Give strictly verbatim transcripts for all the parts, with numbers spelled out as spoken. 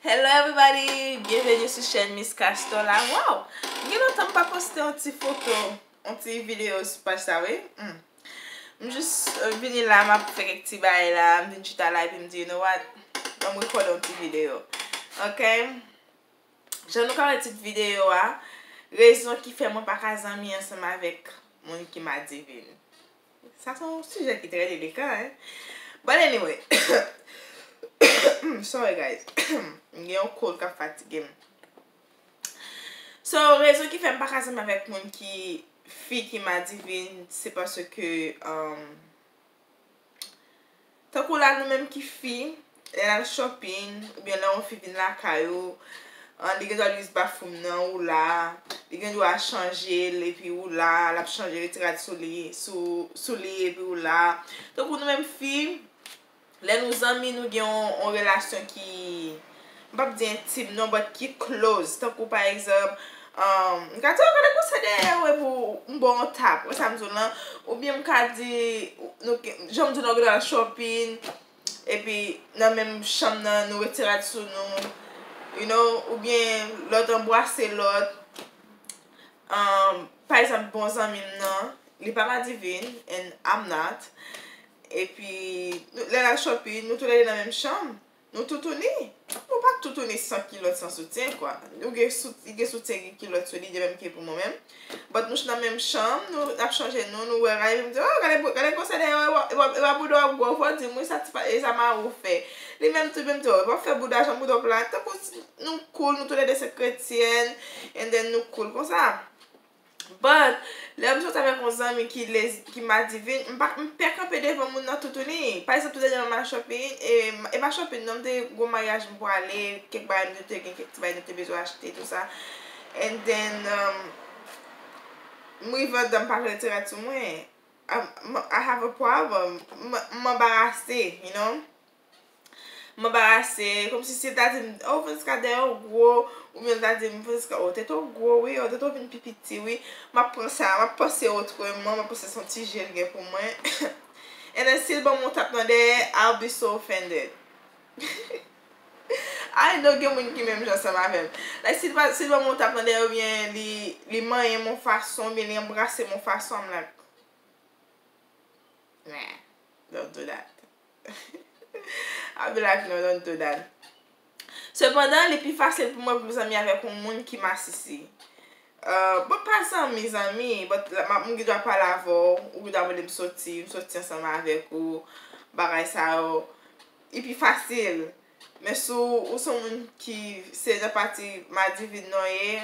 Hello everybody, byenveni sou chèn Miss Castor la. Wow, m gen lontan m pa poste yon ti foto, yon ti videyo sou paj sa wi. Hmm. M jis euh, vini la, m ap fè kèk ti bagay la, m vin chita la epi m di, you know what, ban m rekòde yon ti videyo. Ok? Jan nou ka wè tit videyo a, rezon ki fè mwen pa ka zanmi ansanm avèk moun ki madivin. Sa se yon sijè ki trè delikan, hein? But anyway, sorry guys, m gen yon cold k ap fatige m. So, rezon ki fè m pa ka zanmi avèk moun ki, fi ki madivin, se paske um, tankou la nou menm ki fi, lè n al shopping oubyen lè yon fi vin lakay ou, an, li gen dwa use bathroom nan ou la, li gen dwa chanje l epi ou la, l ap chanje, retire rad sou li, sou, sou li epi ou la. Tankou nou menm fi, lè nou zanmi, nou gen yon, yon relasyon ki, m p ap di entim non, but ki close. Tankou pa egzanp, um, m ka di, oh, gade konsa dèyè ou epi w ba w yon tap, wè sa m di w lan, oubyen m ka di, nou, jan m di w lan, w gen dwa al shopping, epi nan menm chanm nan, nou retire rad sou nou, you know, oubyen lòt anbrase lòt. Um, pa egzanp, bon zanmi m nan, li pa madivin, and I'm not. Epi, nou, lè l al shopping, nou toulède nan menm chanm. Nou toutouni. Nou pa toutouni san kilòt, san soutyen, kwa. Nou gen sout-, li gen soutyen, gen kilòt sou li, de menm ke pou mwen menm. But nou nan menm chanm, nou, n ap chanje nou, nou wè, gade, m di, oh, gade, gade konsa dèyè, e pa, e pa, e pa bouda w ap gwo, fò w di m, wi, sa ti pa, e sa mari w fè. Li menm tou, menm tou, e pa fè bouda, jan bouda w plat, tankou nou cool, nou toulède se kretyèn, and then nou cool konsa. But, lè m soti avèk yon zanmi ki lez-, ki madivin, m pa, m pè kanpe devan moun nan toutouni. Pa egzanp, tou dènyèman m al shopping, e, e pa shopping non, m te gon maryaj m pwale, kèk bagay nou te gen, kèk ti bagay nou te bezwen achte, tou sa. And then, um, m rive anndan, m pa vle retire rad sou mwen. I'm, I have a problem. M, m anbarase, you know? M anbarase, kòmsi si l ta di m, oh, Francisca, dèyè w gwo, oubyen l ta di m, Francisca, oh, tete w gwo, wi, oh, tete w vin pi piti, wi. M ap pran sa, m ap panse otreman, m ap panse se yon ti je l gen pou mwen. And then, si l ban m yon tap nan dèyè, I'll be so offended. I know gen moun ki menm jan ansanm avè m. Like, si l ba, si l ban m yon tap nan dèyè, oubyen li, li manyen m yon fason, oubyen li anbrase m yon fason, I'm like, nah, don't do that. I'll be like, no, don't do that. Sepandan, li pi fasil pou mwen pou m zanmi avèk yon moun ki masisi. Uh, bon, pa zanmi, zanmi, but la, m ap, m gen dwa pale avè w, ou gen dwa mande m soti, m soti ansanm avèk ou, bagay sa yo. Li pi fasil. Men si w, ou se yon moun ki se nan pati madivin non ye,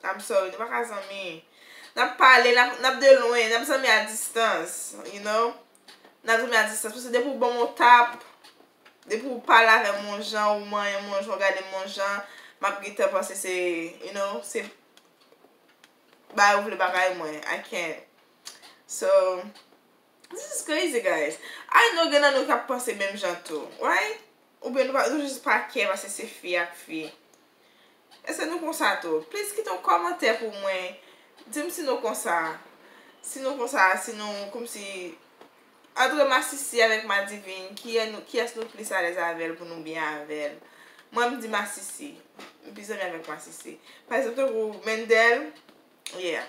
I'm sorry, nou pa ka zanmi. N ap pale, n ap, n ap de lwen, n ap zanmi a distans, you know? N ap zanmi a distans, paske depi w ban m yon tap, depi w pale avè m yon jan, ou manyen m yon jan, ou gade m yon jan, m ap gentan panse se, you know, se bagay ou vle bagay mwen. I can't. So, this is crazy, guys. I know gen nan nou k ap panse menm jan tou, right? Oubyen nou pa, nou jis pa kè paske se fi ak fi. Èske nou konsa tou? Please kite yon kòmantè pou mwen. Di m si nou konsa. Si nou konsa, si nou kòmsi antre masisi avèk madivin, kiyès nou, kiyès nou plis alèz avè l pou nou byen avè l? Mwen, m di masisi. M pi zanmi avèk masisi. Pa egzanp, tankou Mendel, yeah.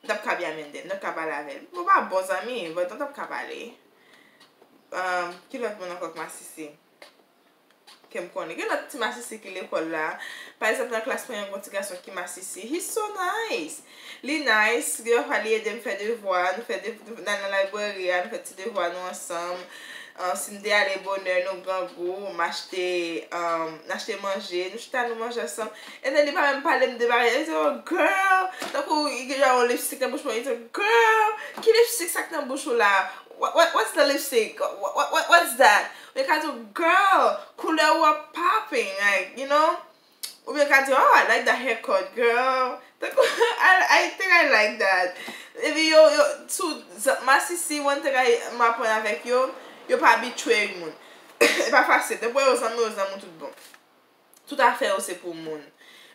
M t ap ka byen a Mendel, m t ap ka pale avè l. Nou pa bon zanmi, but nou t ap ka pale. Um, ki lòt moun ankò k masisi? Ke m konnen. Gen lòt ti masisi ki lekòl la. Pa egzanp, nan klas mwen an, gon ti gason ki masisi. He's so nice. Li nice. Gen yon fwa, li ede m fè devwa. Nou fè dev-, nou, n al nan library a, nou fè ti devwa nou ansanm. Ah, si m te ale bonè, nou grangou, m achte, um, n achte manje, nou chita, nou manje ansanm. And then, li pa menm pale m de bagay. Li di, oh, girl! Tankou, li gen yon lipstick nan bouch mwen, li di, girl! Ki lipstick sa k nan bouch ou la? What, what, what's the lipstick? What, what, what, what's that? Mwen ka di, girl, koulè ou a popping, like, you know? Oubyen ka di, oh, I like that haircut, girl. Tankou, I, I think I like that. Epi yo, yo, sou, masisi, one thing I, m aprann avèk yo, yo pa abitye moun. E pa fasil. Depi yo zanmi, yo zanmi tout bon. Tout afè yo se pou moun.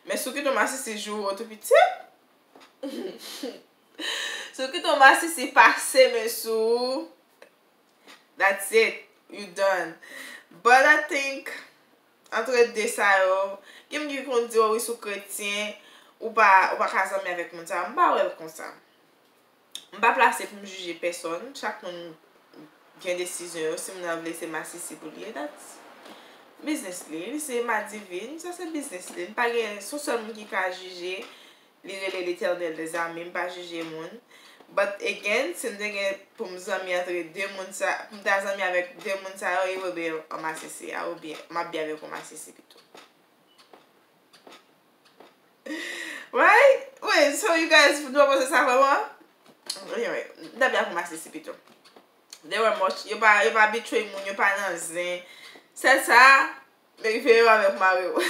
Men si w kite yon masisi joure w tou pitit, si w kite yon masisi pase men sou ou, that's it. You done. But I think, Antre de sa yo, gen moun ki konn di, "Oh, wi, si w kretyen, ou pa, ou pa ka zanmi avèk moun sa." M pa wè l konsa. M pa plase pou m jije pèsòn. Chak moun gen desizyon yo. Si moun nan vle se masisi pou li ye, that's biznis li. Li se madivin, sa se biznis li. M pa gen, se yon sèl moun ki ka jije. Li rele Letènèl dèzame, m pa jije moun. But again, si m te gen pou m zanmi antre de moun sa, pou m ta zanmi avèk de moun sa yo, it would be a masisi. I would be, m ap byen avèk yon masisi pito. Right? Wait, so you guys, nou pa panse sa vrèman? Anyway, m ta byen avèk yon masisi pito. They were much, yo pa, yo pa betray moun, yo pa nan zen. Sèl sa, merite yo avèk mari w.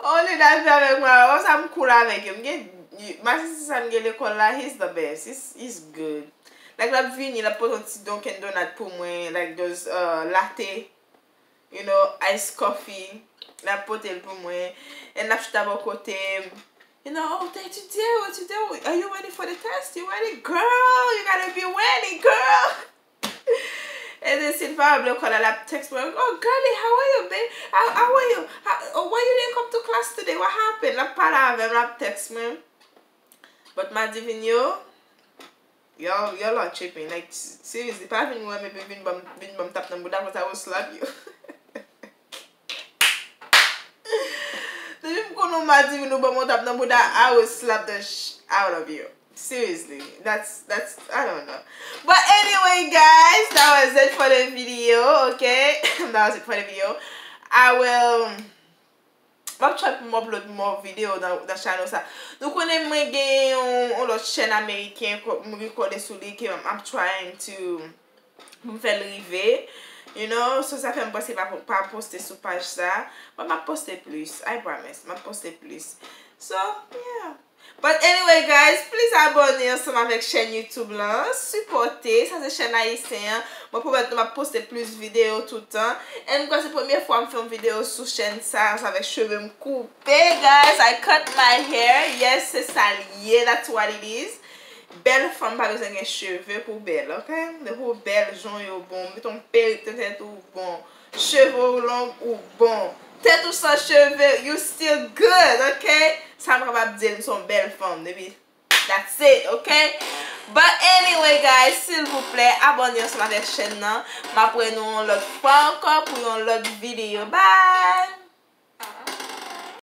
Only that avèk mwen, wè sa m cool avèk yo. M gen, masisi sa m gen lekòl la, he's the best. He's, he's good. Like, l ap vini, l ap pote yon ti Dunkin Donut pou mwen, like those, uh, latte, you know, iced coffee. L ap pote l pou mwen. And l ap chita bò kote m. You know, "Oh, te etidye, ou etidye, ou, are you ready for the test? You ready? Girl, you gotta be ready, girl." And then si l pa vle konnen, l ap text mwen, "Oh, girly, how are you, babe? How, how are you? How, oh, why you didn't come to class today? What happened?" L ap pale avè m, l ap text mwen. But madivin yo, y'all, y'all are tripping. Like, s-, seriously, pa vin wè m epi vin ban m, vin ban m tap nan bouda, konsa I will slap you. Depi m konn yon madivin ou ban m yon tap nan bouda, I will slap the sh-, out of you. Seriously, that's, that's, I don't know. But anyway, guys, that was it for the video, okay? That was it for the video. I will, m ap try pou m upload more video nan, nan channel sa. Nou konnen mwen gen yon, yon lòt chèn ameriken, ko-, m rekòde sou li ke I'm, I'm trying to, pou m fè l rive, you know, so sa fè m panse pa, pa poste sou paj sa, but m ap poste plis, I promise, m ap poste plis. So, yeah. But anyway, guys, please abòne ansanm avèk chèn YouTube lan, sipòte, sa se chèn ayisyen an. Mwen pwomèt nou m ap poste plis videyo tout tan. And m kwè se premye fwa m fè yon videyo sou chèn sa, sa avèk cheve m koupe, guys. I cut my hair. Yes, se sa l ye. That's what it is. Bèl fanm pa bezwen gen cheve pou bèl, ok? Depi w bèl, jan w ye w bon, mete yon perik nan tèt ou, bon. Cheve w long, ou bon. Tèt ou san cheve, you still good, ok? Sa m kapab di l, m se yon bèl fanm, depi, that's it, ok? But anyway, guys, silvouplè, abòne ansanm avèk chèn nan. M ap wè nou yon lòt fwa ankò pou yon lòt videyo. Bye!